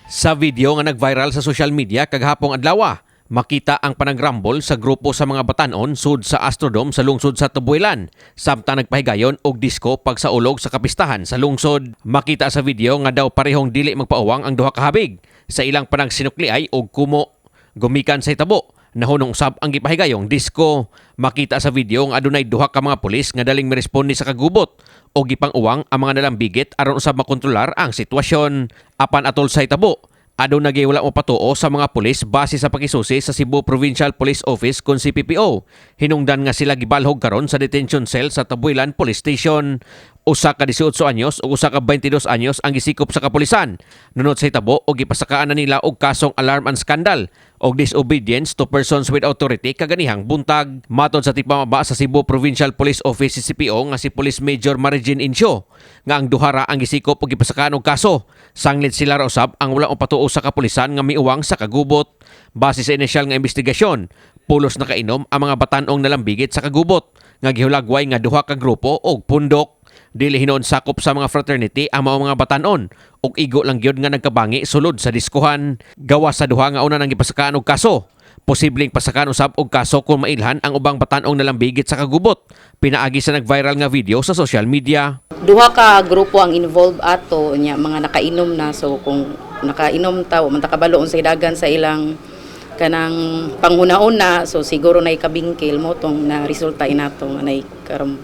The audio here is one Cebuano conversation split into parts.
Sa video nga nag-viral sa social media kagahapong adlaw, makita ang panagrambol sa grupo sa mga batanon sud sa Astrodome sa lungsod sa Tabuelan samtang nagpahigayon og disco pagsaulog sa kapistahan sa lungsod. Makita sa video nga daw parehong dili magpauwang ang duha ka habig sa ilang panagsinukliay og kumo. Gumikan sa hitabo, nahunong usab ang gipahigayong disco. Makita sa video nga adunay duha ka mga pulis nga daling miresponde sa kagubot o gipang-uwang ang mga nalambigit aron usab makontrolar ang sitwasyon. Apan atol sa hitabo, aduna gyud wala mopatuo sa mga pulis base sa pakisusi sa Cebu Provincial Police Office kon CPPO. Hinungdan nga sila gibalhog karon sa detention cell sa Tabuelan Police Station. Usa ka 18 anyos ug usa ka 22 anyos ang gisikop sa kapulisan. Nunot sa hitabo og gipasakaan na nila og kasong alarm and scandal og disobedience to persons with authority kaganihang buntag. Matod sa tigpamaba sa Cebu Provincial Police Office CPO nga si Police Major Marigin Incio nga ang duha ra ang gisikop og gipasakaan og kaso. Sanglit sila ra usab ang wala mopatuo sa kapulisan nga miuwang sa kagubot. Base sa inisyal nga investigasyon, pulos nakainom ang mga batanong nalambigit sa kagubot nga gihulagway nga duha ka grupo og pundok. Dili hinuon sakop sa mga fraternity ang mga batanon ug igo lang gyud nga nagkabangi sulod sa diskuhan. Gawas sa duha nga una nang gipasakaan og kaso, posibleng pasakaan usab og kaso kung mailhan ang ubang batanong nalambigit sa kagubot pinaagi sa nag-viral nga video sa social media. Duha ka grupo ang involved ato nya, mga nakainom na. So kung nakainom ta, wa man ta kabalo unsay dagan sa ilang kanang panghuna-una, so siguro nay kabingkil mo tong na resulta inato nga nay karam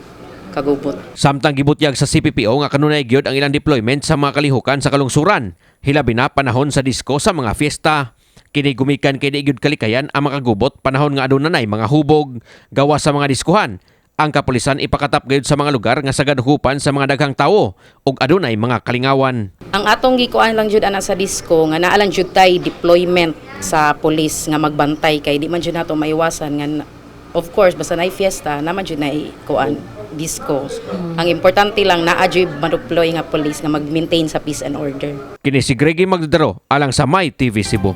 kagubot. Samtang gibutyag sa CPPO nga kanunay gyud ang ilang deployment sa mga kalihukan sa kalungsuran, hilabi na panahon sa disko sa mga fiesta. Kini gumikan kay di gyud kalikayan ang mga kagubot panahon nga aduna nay mga hubog gawas sa mga diskuhan. Ang kapulisan ipakatap gayud sa mga lugar nga sagad hupan sa mga daghang tawo ug adunay mga kalingawan. Ang atong gikuan lang jud ana sa disco nga naa lang jud tay deployment sa police nga magbantay kay di man jud nato maiwasan nga of course basta nay fiesta naman jud nay kuan disco. Ang importante lang naa jud ma-deploy nga police nga mag-maintain sa peace and order. Kini si Greggy Magdadaro alang sa My TV Cebu.